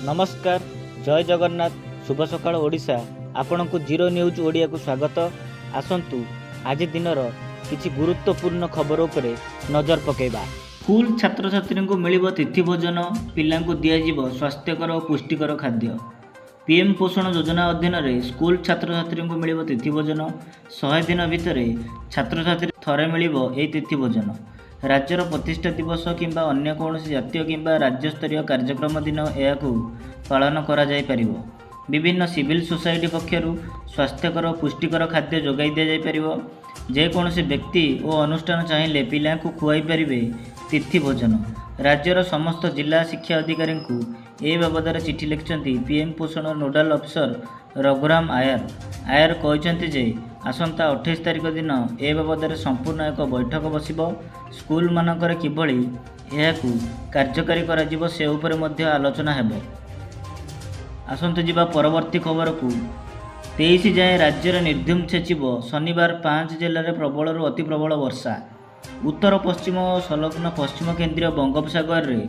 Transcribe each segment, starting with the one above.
ନମସ୍କାର, ଜୟ ଜଗନ୍ନାଥ, ଶୁଭ ସକାଳ ଓଡ଼ିଶା। ଆପଣଙ୍କୁ ଜିରୋ ନ୍ୟୁଜ୍ ଓଡ଼ିଆକୁ ସ୍ୱାଗତ। ଆସନ୍ତୁ ଆଜି ଦିନର କିଛି ଗୁରୁତ୍ୱପୂର୍ଣ୍ଣ ଖବର ଉପରେ ନଜର ପକାଇବା। ସ୍କୁଲ ଛାତ୍ରଛାତ୍ରୀଙ୍କୁ ମିଳିବ ତିଥି ଭୋଜନ। ପିଲାଙ୍କୁ ଦିଆଯିବ ସ୍ୱାସ୍ଥ୍ୟକର ଓ ପୁଷ୍ଟିକର ଖାଦ୍ୟ। ପିଏମ୍ ପୋଷଣ ଯୋଜନା ଅଧୀନରେ ସ୍କୁଲ ଛାତ୍ରଛାତ୍ରୀଙ୍କୁ ମିଳିବ ତିଥି ଭୋଜନ। 100 ଦିନ ଭିତରେ ଛାତ୍ରଛାତ୍ରୀ ଥରେ ମିଳିବ ଏହି ତିଥି ଭୋଜନ। ରାଜ୍ୟର ପ୍ରତିଷ୍ଠା ଦିବସ କିମ୍ବା ଅନ୍ୟ କୌଣସି ଜାତୀୟ କିମ୍ବା ରାଜ୍ୟସ୍ତରୀୟ କାର୍ଯ୍ୟକ୍ରମ ଦିନ ଏହାକୁ ପାଳନ କରାଯାଇପାରିବ। ବିଭିନ୍ନ ସିଭିଲ ସୋସାଇଟି ପକ୍ଷରୁ ସ୍ୱାସ୍ଥ୍ୟକର ଓ ପୁଷ୍ଟିକର ଖାଦ୍ୟ ଯୋଗାଇ ଦିଆଯାଇପାରିବ। ଯେକୌଣସି ବ୍ୟକ୍ତି ଓ ଅନୁଷ୍ଠାନ ଚାହିଁଲେ ପିଲାଙ୍କୁ ଖୁଆଇ ପାରିବେ ତିଥି ଭୋଜନ। ରାଜ୍ୟର ସମସ୍ତ ଜିଲ୍ଲା ଶିକ୍ଷା ଅଧିକାରୀଙ୍କୁ ଏ ବାବଦରେ ଚିଠି ଲେଖିଛନ୍ତି ପିଏମ୍ ପୋଷଣ ନୋଡାଲ ଅଫିସର ରଘୁରାମ ଆୟର। ଆୟର କହିଛନ୍ତି ଯେ ଆସନ୍ତା 28 ତାରିଖ ଦିନ ଏ ବାବଦରେ ସମ୍ପୂର୍ଣ୍ଣ ଏକ ବୈଠକ ବସିବ। ସ୍କୁଲମାନଙ୍କରେ କିଭଳି ଏହାକୁ କାର୍ଯ୍ୟକାରୀ କରାଯିବ ସେ ଉପରେ ମଧ୍ୟ ଆଲୋଚନା ହେବ। ଆସନ୍ତୁ ଯିବା ପରବର୍ତ୍ତୀ ଖବରକୁ। 23 ଯାଏଁ ରାଜ୍ୟରେ ନିର୍ଧୁମ ଛେଚିବ। ଶନିବାର 5 ଜିଲ୍ଲାରେ ପ୍ରବଳରୁ ଅତି ପ୍ରବଳ ବର୍ଷା। ଉତ୍ତର ପଶ୍ଚିମ ଓ ସଂଲଗ୍ନ ପଶ୍ଚିମ କେନ୍ଦ୍ରୀୟ ବଙ୍ଗୋପସାଗରରେ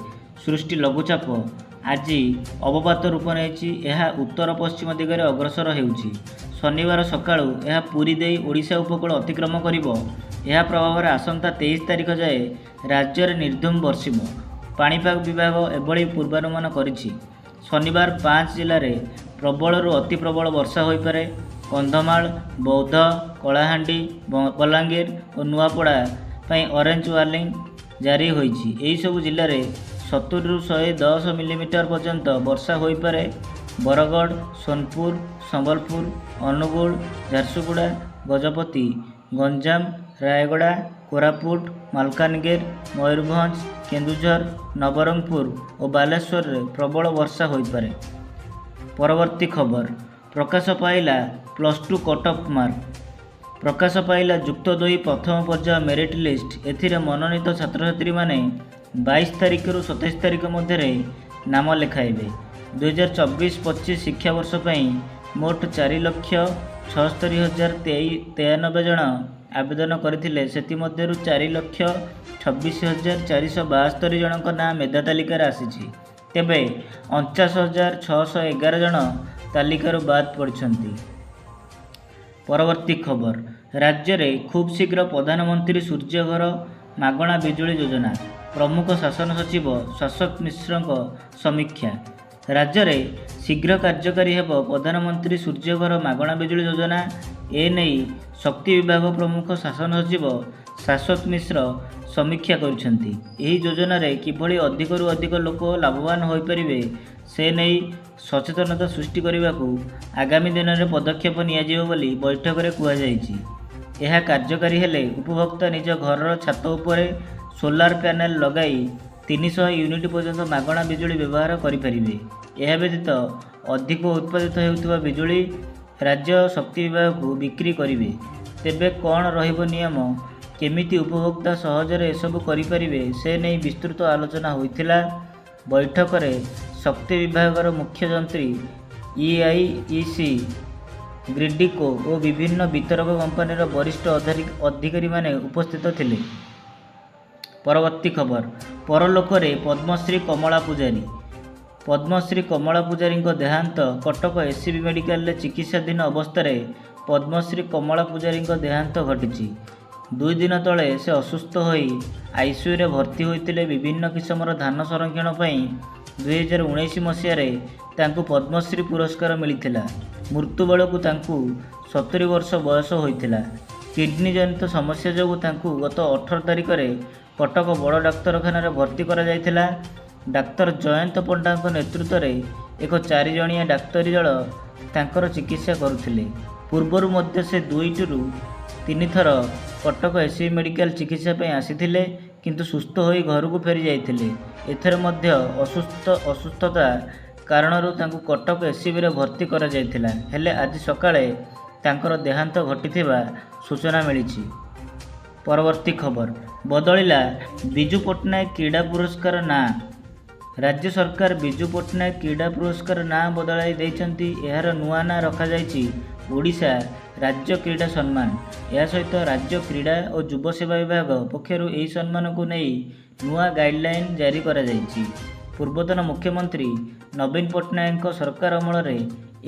ସୃଷ୍ଟି ଲଘୁଚାପ ଆଜି ଅବପାତ ରୂପ ନେଇଛି। ଏହା ଉତ୍ତର ପଶ୍ଚିମ ଦିଗରେ ଅଗ୍ରସର ହେଉଛି। ଶନିବାର ସକାଳୁ ଏହା ପୁରୀ ଦେଇ ଓଡ଼ିଶା ଉପକୂଳ ଅତିକ୍ରମ କରିବ। ଏହା ପ୍ରଭାବରେ ଆସନ୍ତା 23 ତାରିଖ ଯାଏ ରାଜ୍ୟରେ ନିର୍ଧୁମ ବର୍ଷିବ। ପାଣିପାଗ ବିଭାଗ ଏଭଳି ପୂର୍ବାନୁମାନ କରିଛି। ଶନିବାର 5 ଜିଲ୍ଲାରେ ପ୍ରବଳରୁ ଅତି ପ୍ରବଳ ବର୍ଷା ହୋଇପାରେ। କନ୍ଧମାଳ, ବୌଦ୍ଧ, କଳାହାଣ୍ଡି, ବଲାଙ୍ଗୀର ଓ ନୂଆପଡ଼ା ପାଇଁ ଅରେଞ୍ଜ ୱାର୍ଣ୍ଣିଂ ଜାରି ହୋଇଛି। ଏହିସବୁ ଜିଲ୍ଲାରେ 70ରୁ 110 ମିଲିମିଟର ପର୍ଯ୍ୟନ୍ତ ବର୍ଷା ହୋଇପାରେ। ବରଗଡ଼, ସୋନପୁର, ସମ୍ବଲପୁର, ଅନୁଗୁଳ, ଝାରସୁଗୁଡ଼ା, ଗଜପତି, ଗଞ୍ଜାମ, ରାୟଗଡ଼ା, କୋରାପୁଟ, ମାଲକାନଗିରି, ମୟୂରଭଞ୍ଜ, କେନ୍ଦୁଝର, ନବରଙ୍ଗପୁର ଓ ବାଲେଶ୍ୱରରେ ପ୍ରବଳ ବର୍ଷା ହୋଇପାରେ। ପରବର୍ତ୍ତୀ ଖବର, ପ୍ରକାଶ ପାଇଲା +2 କଟ୍ ଅଫ୍ ମାର୍କ। ପ୍ରକାଶ ପାଇଲା ଯୁକ୍ତ 2 ପ୍ରଥମ ପର୍ଯ୍ୟାୟ ମେରିଟ୍ ଲିଷ୍ଟ। ଏଥିରେ ମନୋନୀତ ଛାତ୍ରଛାତ୍ରୀମାନେ 22 ତାରିଖରୁ 27 ତାରିଖ ମଧ୍ୟରେ ନାମ ଲେଖାଇବେ। 2024-25 ଶିକ୍ଷାବର୍ଷ ପାଇଁ ମୋଟ 4,76,093 ଜଣ ଆବେଦନ କରିଥିଲେ। ସେଥିମଧ୍ୟରୁ 4,26,472 ଜଣଙ୍କ ନାଁ ମେଧା ତାଲିକାରେ ଆସିଛି। ତେବେ 49,611 ଜଣ ତାଲିକାରୁ ବାଦ୍ ପଡ଼ିଛନ୍ତି। ପରବର୍ତ୍ତୀ ଖବର, ରାଜ୍ୟରେ ଖୁବ୍ ଶୀଘ୍ର ପ୍ରଧାନମନ୍ତ୍ରୀ ସୂର୍ଯ୍ୟଘର ମାଗଣା ବିଜୁଳି ଯୋଜନା। ପ୍ରମୁଖ ଶାସନ ସଚିବ ଶାଶ୍ୱତ ମିଶ୍ରଙ୍କ ସମୀକ୍ଷା। ରାଜ୍ୟରେ ଶୀଘ୍ର କାର୍ଯ୍ୟକାରୀ ହେବ ପ୍ରଧାନମନ୍ତ୍ରୀ ସୂର୍ଯ୍ୟଘର ମାଗଣା ବିଜୁଳି ଯୋଜନା। ଏନେଇ ଶକ୍ତି ବିଭାଗ ପ୍ରମୁଖ ଶାସନ ସଚିବ ଶାଶ୍ୱତ ମିଶ୍ର ସମୀକ୍ଷା କରିଛନ୍ତି। ଏହି ଯୋଜନାରେ କିଭଳି ଅଧିକରୁ ଅଧିକ ଲୋକ ଲାଭବାନ ହୋଇପାରିବେ ସେ ନେଇ ସଚେତନତା ସୃଷ୍ଟି କରିବାକୁ ଆଗାମୀ ଦିନରେ ପଦକ୍ଷେପ ନିଆଯିବ ବୋଲି ବୈଠକରେ କୁହାଯାଇଛି। ଏହା କାର୍ଯ୍ୟକାରୀ ହେଲେ ଉପଭୋକ୍ତା ନିଜ ଘରର ଛାତ ଉପରେ ସୋଲାର ପ୍ୟାନେଲ ଲଗାଇ 300 ୟୁନିଟ୍ ପର୍ଯ୍ୟନ୍ତ ମାଗଣା ବିଜୁଳି ବ୍ୟବହାର କରିପାରିବେ। ଏହା ବ୍ୟତୀତ ଅଧିକ ଉତ୍ପାଦିତ ହେଉଥିବା ବିଜୁଳି ରାଜ୍ୟ ଶକ୍ତି ବିଭାଗକୁ ବିକ୍ରି କରିବେ। ତେବେ କ'ଣ ରହିବ ନିୟମ, କେମିତି ଉପଭୋକ୍ତା ସହଜରେ ଏସବୁ କରିପାରିବେ ସେ ନେଇ ବିସ୍ତୃତ ଆଲୋଚନା ହୋଇଥିଲା। ବୈଠକରେ ଶକ୍ତି ବିଭାଗର ମୁଖ୍ୟ ଯନ୍ତ୍ରୀ, ଇଆଇଇସି, ଗ୍ରିଡକୋ ଓ ବିଭିନ୍ନ ବିତରକ କମ୍ପାନୀର ବରିଷ୍ଠ ଅଧିକାରୀମାନେ ଉପସ୍ଥିତ ଥିଲେ। ପରବର୍ତ୍ତୀ ଖବର, ପରଲୋକରେ ପଦ୍ମଶ୍ରୀ କମଳା ପୂଜାରୀ। ପଦ୍ମଶ୍ରୀ କମଳା ପୂଜାରୀଙ୍କ ଦେହାନ୍ତ। କଟକ ଏସ୍ସିବି ମେଡିକାଲରେ ଚିକିତ୍ସାଧୀନ ଅବସ୍ଥାରେ ପଦ୍ମଶ୍ରୀ କମଳା ପୂଜାରୀଙ୍କ ଦେହାନ୍ତ ଘଟିଛି। 2 ଦିନ ତଳେ ସେ ଅସୁସ୍ଥ ହୋଇ ଆଇସିୟୁରେ ଭର୍ତ୍ତି ହୋଇଥିଲେ। ବିଭିନ୍ନ କିସମର ଧାନ ସଂରକ୍ଷଣ ପାଇଁ 2019 ମସିହାରେ ତାଙ୍କୁ ପଦ୍ମଶ୍ରୀ ପୁରସ୍କାର ମିଳିଥିଲା। ମୃତ୍ୟୁ ବେଳକୁ ତାଙ୍କୁ 70 ବର୍ଷ ବୟସ ହୋଇଥିଲା। କିଡନୀ ଜନିତ ସମସ୍ୟା ଯୋଗୁଁ ତାଙ୍କୁ ଗତ 18 ତାରିଖରେ କଟକ ବଡ଼ ଡାକ୍ତରଖାନାରେ ଭର୍ତ୍ତି କରାଯାଇଥିଲା। ଡାକ୍ତର ଜୟନ୍ତ ପଣ୍ଡାଙ୍କ ନେତୃତ୍ୱରେ ଏକ 4 ଜଣିଆ ଡାକ୍ତରୀ ଦଳ ତାଙ୍କର ଚିକିତ୍ସା କରୁଥିଲେ। ପୂର୍ବରୁ ମଧ୍ୟ ସେ 2ରୁ 3 ଥର କଟକ ଏସ୍ସିବି ମେଡିକାଲ ଚିକିତ୍ସା ପାଇଁ ଆସିଥିଲେ, କିନ୍ତୁ ସୁସ୍ଥ ହୋଇ ଘରକୁ ଫେରି ଯାଇଥିଲେ। ଏଥର ମଧ୍ୟ ଅସୁସ୍ଥତା କାରଣରୁ ତାଙ୍କୁ କଟକ ଏସ୍ସିବିରେ ଭର୍ତ୍ତି କରାଯାଇଥିଲା। ହେଲେ ଆଜି ସକାଳେ ତାଙ୍କର ଦେହାନ୍ତ ଘଟିଥିବା ସୂଚନା ମିଳିଛି। ପରବର୍ତ୍ତୀ ଖବର, ବଦଳିଲା ବିଜୁ ପଟ୍ଟନାୟକ କ୍ରୀଡ଼ା ପୁରସ୍କାର ନାଁ। ରାଜ୍ୟ ସରକାର ବିଜୁ ପଟ୍ଟନାୟକ କ୍ରୀଡ଼ା ପୁରସ୍କାର ନାଁ ବଦଳାଇ ଦେଇଛନ୍ତି। ଏହାର ନୂଆ ନାଁ ରଖାଯାଇଛି ଓଡ଼ିଶା ରାଜ୍ୟ କ୍ରୀଡ଼ା ସମ୍ମାନ। ଏହା ସହିତ ରାଜ୍ୟ କ୍ରୀଡ଼ା ଓ ଯୁବ ସେବା ବିଭାଗ ପକ୍ଷରୁ ଏହି ସମ୍ମାନକୁ ନେଇ ନୂଆ ଗାଇଡଲାଇନ୍ ଜାରି କରାଯାଇଛି। ପୂର୍ବତନ ମୁଖ୍ୟମନ୍ତ୍ରୀ ନବୀନ ପଟ୍ଟନାୟକଙ୍କ ସରକାର ଅମଳରେ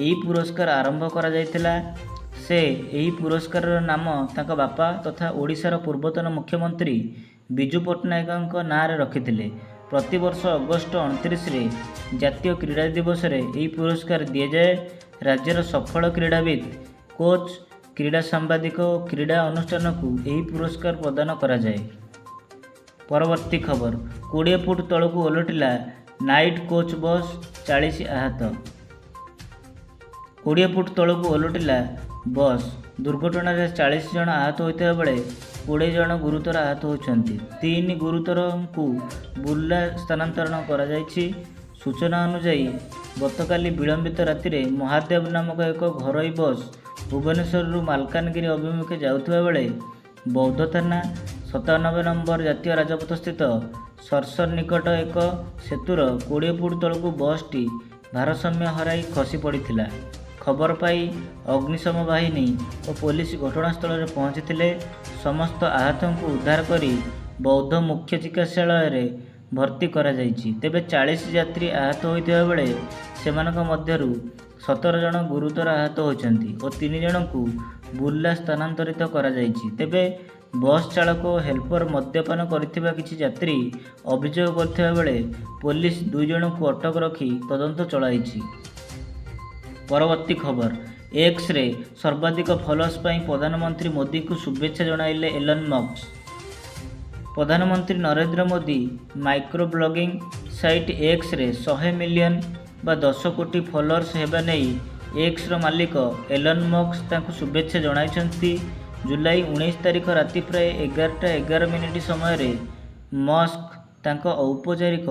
ଏହି ପୁରସ୍କାର ଆରମ୍ଭ କରାଯାଇଥିଲା। ସେ ଏହି ପୁରସ୍କାରର ନାମ ତାଙ୍କ ବାପା ତଥା ଓଡ଼ିଶାର ପୂର୍ବତନ ମୁଖ୍ୟମନ୍ତ୍ରୀ ବିଜୁ ପଟ୍ଟନାୟକଙ୍କ ନାଁରେ ରଖିଥିଲେ। ପ୍ରତିବର୍ଷ ଅଗଷ୍ଟ 29ରେ ଜାତୀୟ କ୍ରୀଡ଼ା ଦିବସରେ ଏହି ପୁରସ୍କାର ଦିଆଯାଏ। ରାଜ୍ୟର ସଫଳ କ୍ରୀଡ଼ାବିତ୍, କୋଚ୍, କ୍ରୀଡ଼ା ସାମ୍ବାଦିକ ଓ କ୍ରୀଡ଼ା ଅନୁଷ୍ଠାନକୁ ଏହି ପୁରସ୍କାର ପ୍ରଦାନ କରାଯାଏ। ପରବର୍ତ୍ତୀ ଖବର, 20 ଫୁଟ ତଳକୁ ଓଲଟିଲା ନାଇଟ୍ କୋଚ୍ ବସ୍, 40 ଆହତ। 20 ଫୁଟ ତଳକୁ ଓଲଟିଲା ବସ୍। ଦୁର୍ଘଟଣାରେ 40 ଜଣ ଆହତ ହୋଇଥିବା ବେଳେ 20 ଜଣ ଗୁରୁତର ଆହତ ହୋଇଛନ୍ତି। 3 ଗୁରୁତରଙ୍କୁ ବୁର୍ଲା ସ୍ଥାନାନ୍ତରଣ କରାଯାଇଛି। ସୂଚନା ଅନୁଯାୟୀ, ଗତକାଲି ବିଳମ୍ବିତ ରାତିରେ ମହାଦେବ ନାମକ ଏକ ଘରୋଇ ବସ୍ ଭୁବନେଶ୍ୱରରୁ ମାଲକାନଗିରି ଅଭିମୁଖେ ଯାଉଥିବା ବେଳେ ବୌଦ୍ଧ ଥାନା 97 ନମ୍ବର ଜାତୀୟ ରାଜପଥସ୍ଥିତ ସରସର ନିକଟ ଏକ ସେତୁର 20 ଫୁଟ ତଳକୁ ବସ୍ଟି ଭାରସାମ୍ୟ ହରାଇ ଖସି ପଡ଼ିଥିଲା। ଖବର ପାଇ ଅଗ୍ନିଶମ ବାହିନୀ ଓ ପୋଲିସ ଘଟଣାସ୍ଥଳରେ ପହଞ୍ଚିଥିଲେ। ସମସ୍ତ ଆହତଙ୍କୁ ଉଦ୍ଧାର କରି ବୌଦ୍ଧ ମୁଖ୍ୟ ଚିକିତ୍ସାଳୟରେ ଭର୍ତ୍ତି କରାଯାଇଛି। ତେବେ 40 ଯାତ୍ରୀ ଆହତ ହୋଇଥିବା ବେଳେ ସେମାନଙ୍କ ମଧ୍ୟରୁ 17 ଜଣ ଗୁରୁତର ଆହତ ହୋଇଛନ୍ତି ଓ 3 ଜଣଙ୍କୁ ବୁର୍ଲା ସ୍ଥାନାନ୍ତରିତ କରାଯାଇଛି। ତେବେ ବସ୍ ଚାଳକ ଓ ହେଲ୍ପର ମଦ୍ୟପାନ କରିଥିବା କିଛି ଯାତ୍ରୀ ଅଭିଯୋଗ କରିଥିବା ବେଳେ ପୋଲିସ 2 ଜଣଙ୍କୁ ଅଟକ ରଖି ତଦନ୍ତ ଚଳାଇଛି। ପରବର୍ତ୍ତୀ ଖବର, ଏକ୍ସରେ ସର୍ବାଧିକ ଫଲୋଅର୍ସ ପାଇଁ ପ୍ରଧାନମନ୍ତ୍ରୀ ମୋଦିଙ୍କୁ ଶୁଭେଚ୍ଛା ଜଣାଇଲେ ଏଲନ୍ ମସ୍କ। ପ୍ରଧାନମନ୍ତ୍ରୀ ନରେନ୍ଦ୍ର ମୋଦି ମାଇକ୍ରୋବ୍ଲଗିଂ ସାଇଟ୍ ଏକ୍ସରେ 100 ମିଲିୟନ ବା 10 କୋଟି ଫଲୋଅର୍ସ ହେବା ନେଇ ଏକ୍ସର ମାଲିକ ଏଲନ୍ ମସ୍କ ତାଙ୍କୁ ଶୁଭେଚ୍ଛା ଜଣାଇଛନ୍ତି। ଜୁଲାଇ 19 ତାରିଖ ରାତି ପ୍ରାୟ 11ଟା 11 ମିନିଟ୍ ସମୟରେ ମସ୍କ ତାଙ୍କ ଔପଚାରିକ